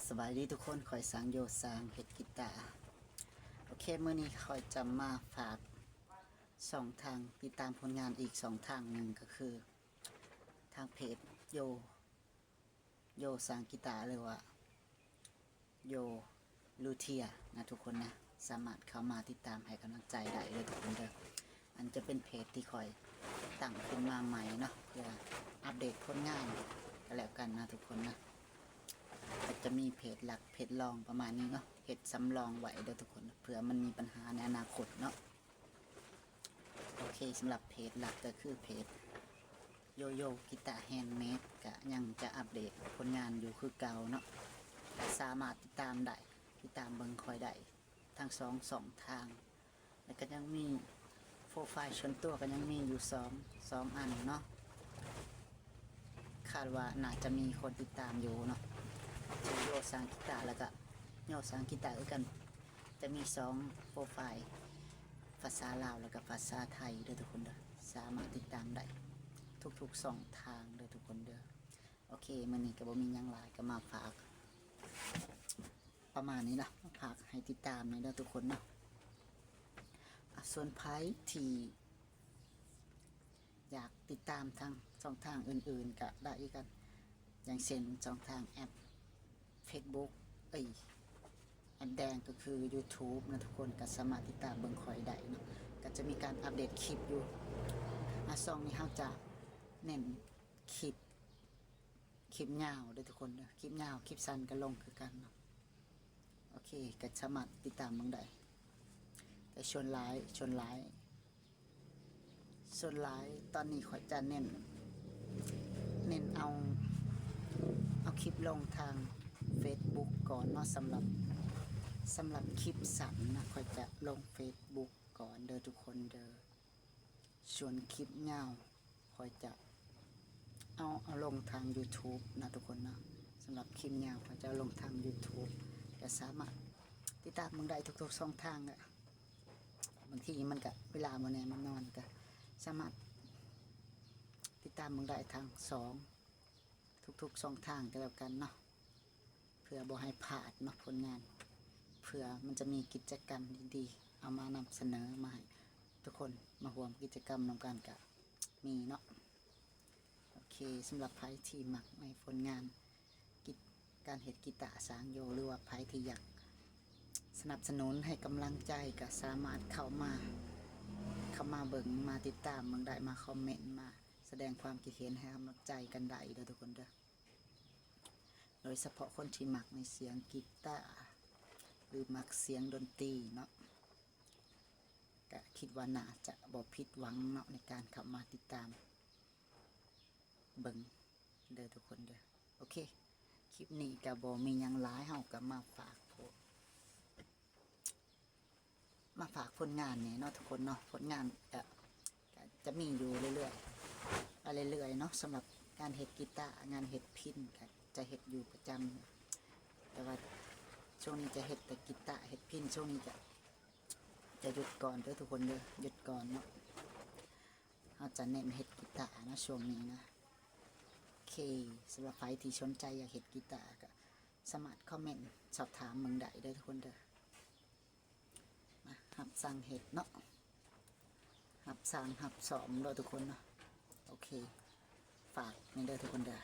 ສະບາຍດີທຸກຄົນ, ຂ້ອຍຊ່າງໂຢ ຊ່າງເຮັດກີຕາ. ໂອເຄ, ມື້ນີ້ຂ້ອຍຈະມາຝາກຊ່ອງທາງຕິດຕາມຜົນງານອີກຊ່ອງທາງໜຶ່ງ ກໍຄືທາງເພຈໂຢ ໂຢຊ່າງກີຕາ ຫຼືວ່າໂຢລູເທຍນະທຸກຄົນນະ. ສາມາດເຂົ້າມາຕິດຕາມໃຫ້ກຳລັງໃຈໄດ້ເດີທຸກຄົນເດີ. ອັນຈະເປັນເພຈທີ່ຂ້ອຍຕັ້ງຂຶ້ນມາໃໝ່ເນາະ ເພື່ອອັບເດດຜົນງານກໍແລ້ວກັນນະທຸກຄົນນະ. ກໍຈະມີເພຈຫຼັກເພຈລອງປະມານນີ້ເນາະ, ເຮັດສຳລອງໄວ້ເດີທຸກຄົນ ເພື່ອມັນມີບັນຫາໃນອະນາຄົດເນາະ. ໂອເຄ, ສຳລັບເພຈຫຼັກກໍຄືເພຈໂຢໂຢກີຕາແຮນເມດ, ກະຍັງຈະອັບເດດຜົນງານຢູ່ຄືເກົ່າເນາະ. ກະສາມາດຕິດຕາມໄດ້, ຕິດຕາມເບິ່ງຂ້ອຍໄດ້ທັງສອງຊ່ອງທາງ. ແລ້ວກໍຍັງມີໂປຣໄຟລ໌ສ່ວນຕົວ ກໍຍັງມີຢູ່ສອງ ສອງອັນເນາະ. ຄາດວ່າໜ້າຈະມີຄົນຕິດຕາມຢູ່ເນາະ, ຊື່ໂຢຊ່າງກີຕາ ແລ້ວກໍໂຢຊ່າງກີຕາຄືກັນ. ຈະມີສອງໂປຣໄຟລ໌, ພາສາລາວ ແລ້ວກໍພາສາໄທເດີທຸກຄົນເດີ. ສາມາດຕິດຕາມໄດ້ທຸກໆຊ່ອງທາງເດີທຸກຄົນເດີ. ໂອເຄ, ມື້ນີ້ກໍບໍ່ມີຫຍັງຫຼາຍ, ກໍມາຝາກປະມານນີ້ນະ, ມາຝາກໃຫ້ຕິດຕາມແດ່ເດີທຸກຄົນເນາະ. ອາ ສ່ວນໃຜທີ່ ຢາກຕິດຕາມທາງຊ່ອງທາງອື່ນໆກໍໄດ້ຄືກັນ, ຢ່າງເຊັ່ນ ຊ່ອງທາງແອັບເຟສບຸກ ເອີຍ ແອັບແດງກໍຄືຢູທູບນະທຸກຄົນ, ກໍສາມາດຕິດຕາມເບິ່ງຂ້ອຍໄດ້ເນາະ. ກໍຈະມີການອັບເດດຄລິບຢູ່. ອາ ຊ່ອງນີ້ເຮົາຈະເນັ້ນຄລິບ ຄລິບຍາວເດີທຸກຄົນເດີ, ຄລິບຍາວ ຄລິບສັ້ນກໍລົງຄືກັນເນາະ. ໂອເຄ, ກໍສາມາດຕິດຕາມເບິ່ງໄດ້, ແຕ່ສ່ວນຫຼາຍ ສ່ວນຫຼາຍ ສ່ວນຫຼາຍຕອນນີ້ຂ້ອຍຈະເນັ້ນ ເນັ້ນເອົາ ເອົາຄລິບລົງທາງເຟສບຸກກ່ອນເນາະ. ສຳລັບ ສຳລັບຄລິບສັ້ນນະ ຂ້ອຍຈະລົງເຟສບຸກກ່ອນເດີທຸກຄົນເດີ. ສ່ວນຄລິບຍາວ ຂ້ອຍຈະເອົາ ເອົາລົງທາງຢູທູບນະທຸກຄົນເນາະ. ສຳລັບຄລິບຍາວ ຂ້ອຍຈະເອົາລົງທາງຢູທູບ, ກໍສາມາດຕິດຕາມເບິ່ງໄດ້ທຸກໆຊ່ອງທາງ. ບາງທີມັນກະເວລາບໍ່ແນ່ ມັນນອນ ກະສາມາດຕິດຕາມເບິ່ງໄດ້ທັງສອງ ທຸກໆຊ່ອງທາງກໍແລ້ວກັນເນາະ, ເພື່ອບໍ່ໃຫ້ພາດເນາະຜົນງານ, ເພື່ອມັນຈະມີກິດຈະກຳດີໆ ເອົາມານຳສະເໜີມາໃຫ້ທຸກຄົນມາຮ່ວມກິດຈະກຳນຳກັນກະມີເນາະ. ໂອເຄ, ສຳລັບໃຜທີ່ມັກໃນຜົນງານ ກິດ ການເຮັດກີຕາຊ່າງໂຢ ຫຼືວ່າໃຜທີ່ຢາກສະໜັບສະໜູນໃຫ້ກຳລັງໃຈ ກໍສາມາດເຂົ້າມາ ເຂົ້າມາເບິ່ງ ມາຕິດຕາມເບິ່ງໄດ້, ມາຄອມເມັນ ມາສະແດງຄວາມຄິດເຫັນໃຫ້ກຳລັງໃຈກັນໄດ້ເດີທຸກຄົນເດີ. ໂດຍສະເພາະຄົນທີ່ມັກໃນສຽງກີຕາ ຫຼືມັກສຽງດົນຕີເນາະ, ກະຄິດວ່າໜ້າຈະບໍ່ຜິດຫວັງເນາະ ໃນການເຂົ້າມາຕິດຕາມເບິ່ງເດີທຸກຄົນເດີ. ໂອເຄ, ຄລິບນີ້ກະບໍ່ມີຫຍັງຫຼາຍ, ເຮົາກະມາຝາກໂພດ ມາຝາກຜົນງານແດ່ເນາະທຸກຄົນເນາະ. ຜົນງານກະ ກະຈະມີຢູ່ເລື້ອຍໆ ໄປເລື້ອຍໆເນາະ. ສຳລັບການເຮັດກີຕາ ງານເຮັດພິນກະຈະເຮັດຢູ່ປະຈຳ, ແຕ່ວ່າຊ່ວງນີ້ຈະເຮັດແຕ່ກີຕາ ເຮັດພິນ. ຊ່ວງນີ້ຈະ ຈະຢຸດກ່ອນເດີທຸກຄົນເດີ, ຢຸດກ່ອນເນາະ. ເຮົາຈະເນັ້ນເຮັດກີຕາເນາະຊ່ວງນີ້ນະ. ໂອເຄ, ສຳລັບໃຜທີ່ສົນໃຈຢາກເຮັດກີຕາ ກໍສາມາດຄອມເມັນສອບຖາມເບິ່ງໄດ້ເດີທຸກຄົນເດີ. ມາ ຮັບສັ່ງເຮັດເນາະ, ຮັບສ້າງຮັບສ້ອມເດີທຸກຄົນເນາະ. ໂອເຄ, ຝາກນີ້ເດີທຸກຄົນເດີ.